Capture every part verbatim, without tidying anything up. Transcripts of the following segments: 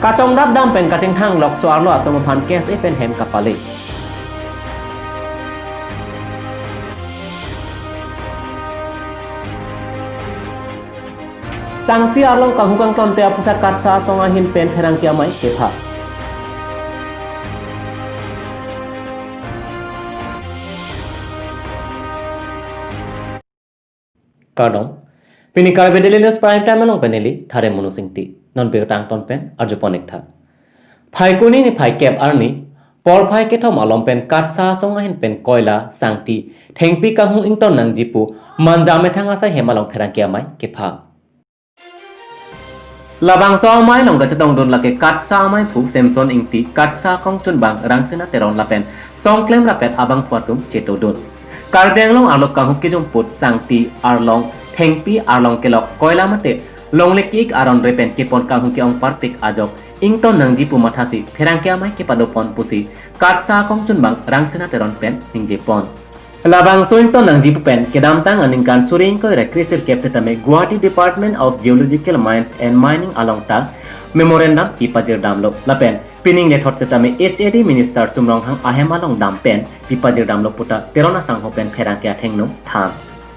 Kachongdat dam pen kachingthang lok so-arlo atum aphan K S A pen hem kapale. Sangti arlong kanghu kangtonte aputhak KATSA asong ahin pen pherangke amei kepha. Kardom. Pini Karbi Daily News Prime Time along pen neli Thare Monu Singti. Non birta angton pen arjupon ik tha. Phaikuni niphai kep arni, porphai kethom along pen KATSA asong ahin pen koila, sangti, thengpi kanghu ington nangji pu Manja methang asai hem along pherangke amei kepha. Labangso amei along kachetongdun lake KATSA ameiphu Samson Ingti, KATSA kongchunbang Rangsina Teron lapen songklem rapet abangphu atum chetongdun. Karbi Anglong arlo kanghu kejumput sangti arlong, thengpi arlong kelok, koila mate longle ki-ik aron re pen kepon kanghu ke-ong parpik ajok ington nangji pu mathasi pherangke amei kepadopon pusi KATSA kongchunbang Rangsina Teron pen ningjepon. Labangso ington nangji pu pen kedamtang aningkan suri ingkoi ra kre sirkep setame Guwahati Department of Geological Mines and Mining along ta memorandum kepajirdamlo lapen pining lethot setame H A D Minister Sum Ronghang ahem along dam pen kepajirdamlo puta Teron asangho pen pherangke athengno than.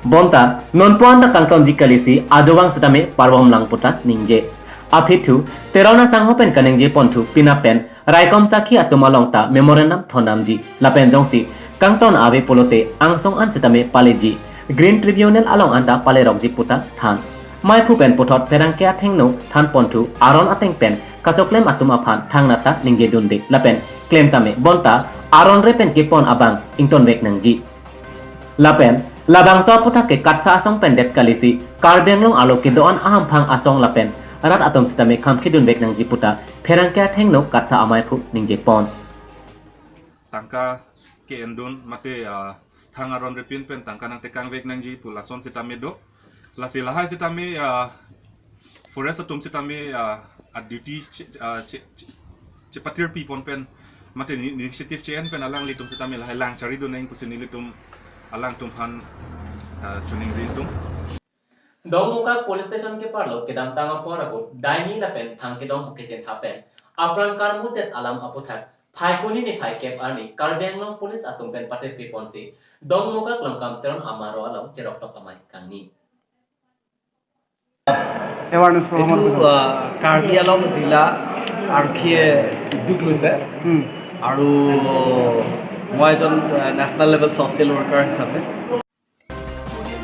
Bonta nonpu-an ta kangtonji kalisi ajovang setame parbomlang puta ningje. Aphi thu Teron asangho pen kaningjepon thu pina pen raikom sakhi atum along ta memorandum thondamji lapen jongsi kangton ave pulote angsong an setame paleji, Green Tribunal along anta palerokji puta than. Meiphu pen puthot pherangke athengno thanpon thu aron ateng pen kachoklem atum aphan thangnat ta ningjedunde lapen klem tame bonta aron re pen kepon abang ingtonvek nangji. Lapen labangso aputhak ke KATSA asong pen det kalisi Karbi Anglong arlo kedo-an ahamphang asong lapen rat atum setame khamkhidunvek nangji puta pherangke athengno KATSA ameiphu ningjepon. Tangka ke-endun mate, ah, thang aron repin pen tangka nangtekangvek nangji pu lason setame do. Lasi lahai setame, ah, forest atum setame, ah, a duty che-, ah, che-, che-, chepatir pipon pen mate ni-, initiative che-en pen alanglitum setame lahai lang charidun nang pusi nelitum alangtum aphan, ah, choningri tum. Dongmukak Police Station keparlo kedamtang apor ahut daini lapen thang kedong pu ketentha pen apran karmutdet alam aputhak Phaikuni niphai kep arni Karbi Anglong Police atum pen patirpiponsi Dongmukak Longkam Teron amaro along cheroktok amei kangni. Awareness program এইটো, আহ, কাৰ্বি আংলং জিলা আৰক্ষীয়ে উদ্যোগ লৈছে। হুম। আৰু মই এজন, আহ, national level social worker হিচাপে।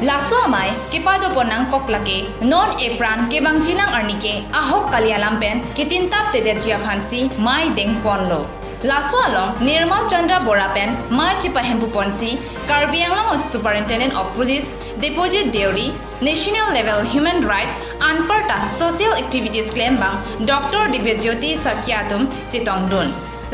Laso amei kepadopon nangkok lake non epran kevangji nang arni ke ahok kali alam pen ketintap tedetji aphansi mei dengponlo. Laso along Nirmal Chandra Bora pen mei chepahempuponsi Karbi Anglong Superintendent of Police Debojit Deuri, National Level Human Right anparta social activities klembang Doctor Dibyajyoti Saikia atum chetongdun.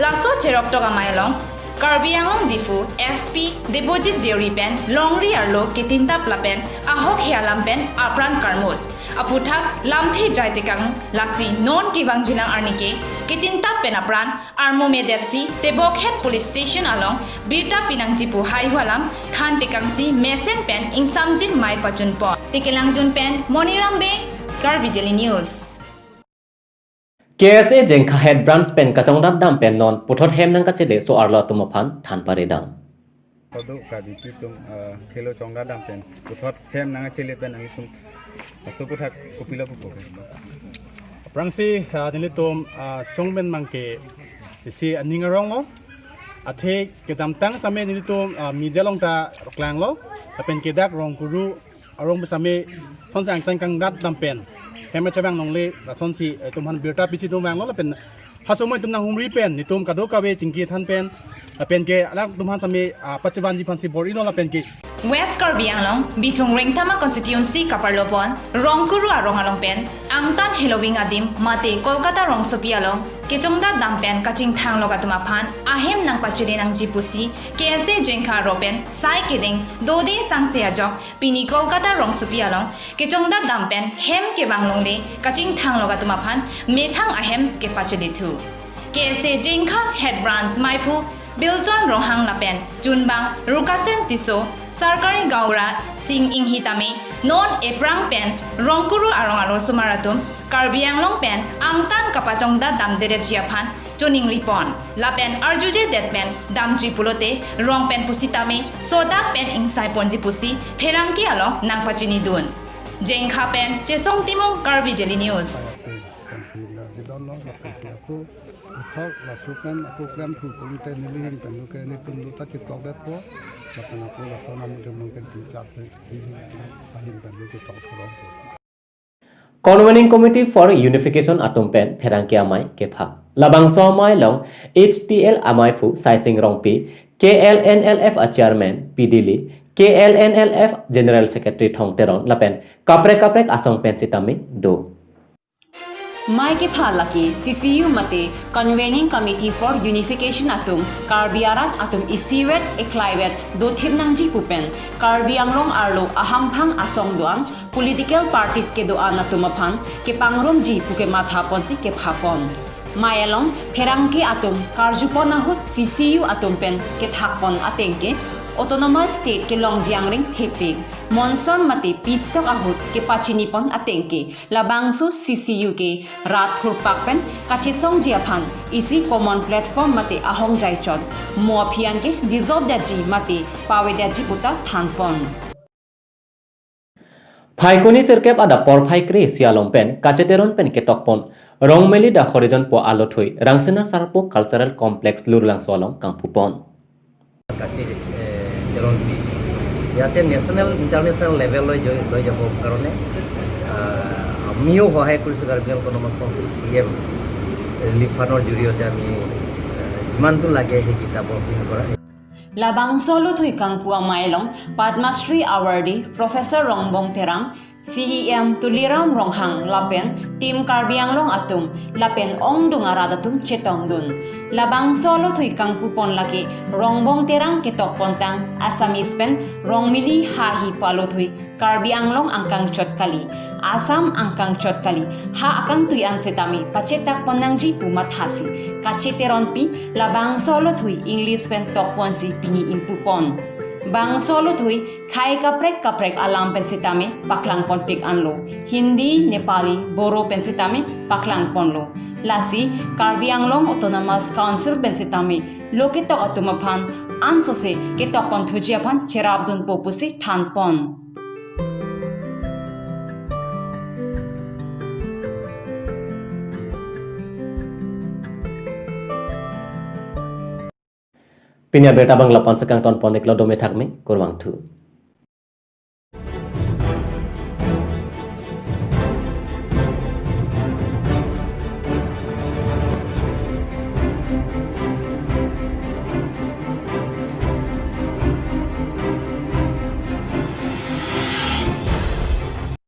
Laso cheroktok amei along Karbi Anglong Diphu S P Debojit Deuri pen longri arlo ketintap lapen ahok he alam pen apran karmut aputhak lamthe jaitekang lasi non kevangji nang arni ke ketintap pen apran armumedetsi Tebokhet Police Station along birta pinangji pu haihu alam thantekangsi mesen pen ingsamjin mei pachunpon. Tekelangjun pen Moniram Bey, Karbi Daily News. K S A Jengkha Head Branch pen kachongdat dam pen non puthot hem nangkachele so-arlo atum aphan than paredam. Kodo Karbi atum, ah, khelo chongdat dam pen puthot hem nangkachele pen nanglitum aso aputhak kopilo pupo. Aphrangsi, ah, nelitum, ah, song pen mangke isi aning aronglo. Athe kedamtang same nelitum, ah, media along ta klanglo. Lapen ke dak Rongkuru arong same sonsi angtan kangdat dam pen hem chevang longle, lasonsi, eh, itum aphan birta pisi itum vanglo lapen ha somoi itum nanghumri pen nelitum kadokave chingki than pen lapen ke alangtum aphan same, ah, pachevanji aphansi bor-ilo lapen ke. West Karbi Anglong, Bithung Rengthama constituency kaparlopon Rongkuru arong along pen angtan heloving adim mate Kolkata rongsopi along kechongdat dam pen kachingthang lok atum aphan ahem nangpachele nangji pusi K S A Jengkha aro pen sai kedeng dode sangse ajok pini Kolkata rongsopi along kechongdat dam pen hem kevang longle kachingthang lok atum aphan methang ahem kepachelethu. K S A Jengkha Head Branch meiphu Bilchon Ronghang lapen chunbang Rukasen Tisso, Sarkari Gaon Bura Sing Inghi tame non ephrang pen rongkuru arong arosomar atum Karbi Anglong pen angtan kapachongdat damdedetji aphan choningripon lapen arjujedet pen damji pulote rong pen pusitame sodak pen ingsaiponji pusi pherangke along nangpachinidun. Jengkha pen Chesong Timung, Karbi Daily News. Uthok laso pen ako klemthu pulote neli ahin pen lo ke nelitum lo ta chitokdetpo, lapen ako laso namu temung ke tin char se si ahin pen lo chitokpo. Convening Committee for Unification atum pen pherangke amei kepha. Labangso amei along H T L amaiphu Saising Rongpi, K L N L F a Chairman P Dili, K L N L F General Secretary Thong Teron lapen kaprek kaprek asong pen sitame do. Mei kepha lake C C U mate Convening Committee for Unification atum Karbi arat atum isivet eklaivet dothip nangji pu pen Karbi Anglong arlo ahamphang asong do-an political parties kedo-an atum aphan kepangrumji pu kemathapon si kephapon. Mei along pherangke atum karjupon ahut C C U atum pen kethakpon ateng ke Autonomous State kelongji angring thepik, monsam mate pitchtok ahut kepachinipon ateng ke labangso C C U ke rat thurpak pen kachesongji aphan isi common platform mate ahongjai chot mo aphi an ke dissolve detji mate pavedetji puta thanpon. Phaikuni sirkep adap porphai kre-isi along pen kacheteron pen ketokpon Rongmili Dakhorijong po alothui Rangsina Sarpo Cultural Complex Lurlangso along kangpupon. কাছে, এ, তেরনটি। ইয়াতে national, international লেভেললৈ লৈ, লৈ যাবৰ কাৰণে, আ, আমিও সহায় কৰিছোঁ Karbi Anglong autonomous council C M relief ফাণ্ডৰ জৰিয়তে আমি, আ, যিমানটো লাগে সেই কিতাপৰ প্ৰিণ্ট কৰা। Labangso alothui kangpu amei along Padma Shri Awardee Professor Rongbong Terang, C E M Tuliram Ronghang lapen Team Karbi Anglong atum lapen ongdung arat atum chetongdun. Labangso alothui kangpupon lake Rongbong Terang ketokpontang Assamese pen Rongmili Hahi pu alothui Karbi Anglong angkangchot kali, Assam angkangchot kali, ha akangtui an setame pachetakpon nangji pu mathasi kacheteronpi labangso alothui English pen tokponsi pini ingpupon. Bangso alothui khei kaprek kaprek alam pen setame paklangponpik anlo. Hindi, Nepali, Boro pen setame paklangponlo. Lasi Karbi Anglong Autonomous Council pen setame lo ketok atum aphan ansose ketokponthuji aphan cherapdunpo pusi thanpon. Pini abirta abang lapu-an si kangtonpon-iklo, dome thakme, kurvangthu.